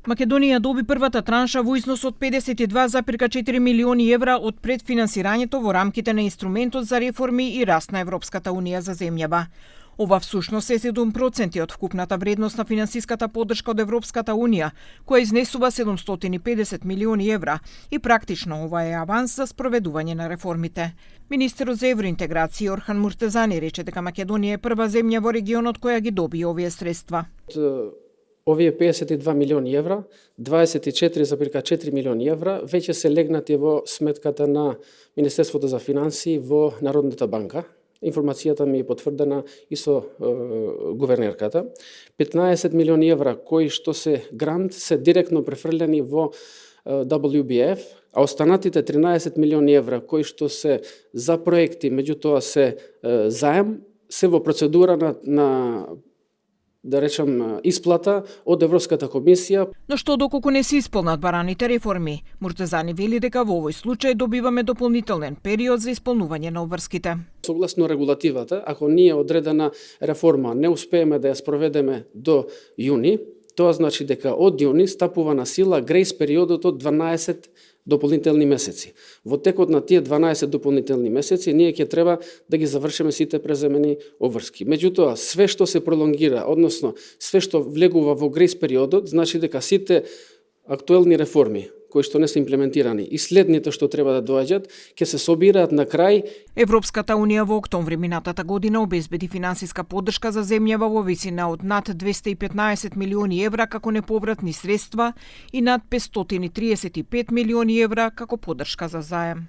Македонија доби првата транша во износ од 52,4 милиони евра од предфинансирањето во рамките на инструментот за реформи и раст на Европската Унија за земјава. Ова всушност е 7% од вкупната вредност на финансиската поддршка од Европската Унија, која изнесува 750 милиони евра и практично ова е аванс за спроведување на реформите. Министерот за евроинтеграција Орхан Муртезани рече дека Македонија е прва земја во регионот која ги доби овие средства. Овие 52 милиони евра, 24,4 милиони евра веќе се легнати во сметката на Министерството за финансии во Народната банка. Информацијата ми е потврдена и со гувернерката. 15 милиони евра кои што се грант се директно префрлени во WBF, а останатите 13 милиони евра кои што се за проекти, меѓутоа се заем, се во процедура на да речам, исплата од Европската комисија. Но што доколку не се исполнат бараните реформи? Муртезани вели дека во овој случај добиваме дополнителен период за исполнување на обврските. Согласно регулативата, ако ние одредена реформа не успееме да ја спроведеме до јуни, тоа значи дека од јуни стапува на сила грејс периодот од 12 дополнителни месеци. Во текот на тие 12 дополнителни месеци ние ќе треба да ги завршиме сите преземени обврски. Меѓутоа, све што се пролонгира, односно све што влегува во грејс периодот, значи дека сите актуелни реформи кои што не се имплементирани и следните што треба да доаѓат, ќе се собираат на крај. Европската Унија во октомври минатата година обезбеди финансиска поддршка за земјава во висина од над 215 милиони евра како неповратни средства и над 535 милиони евра како поддршка за заем.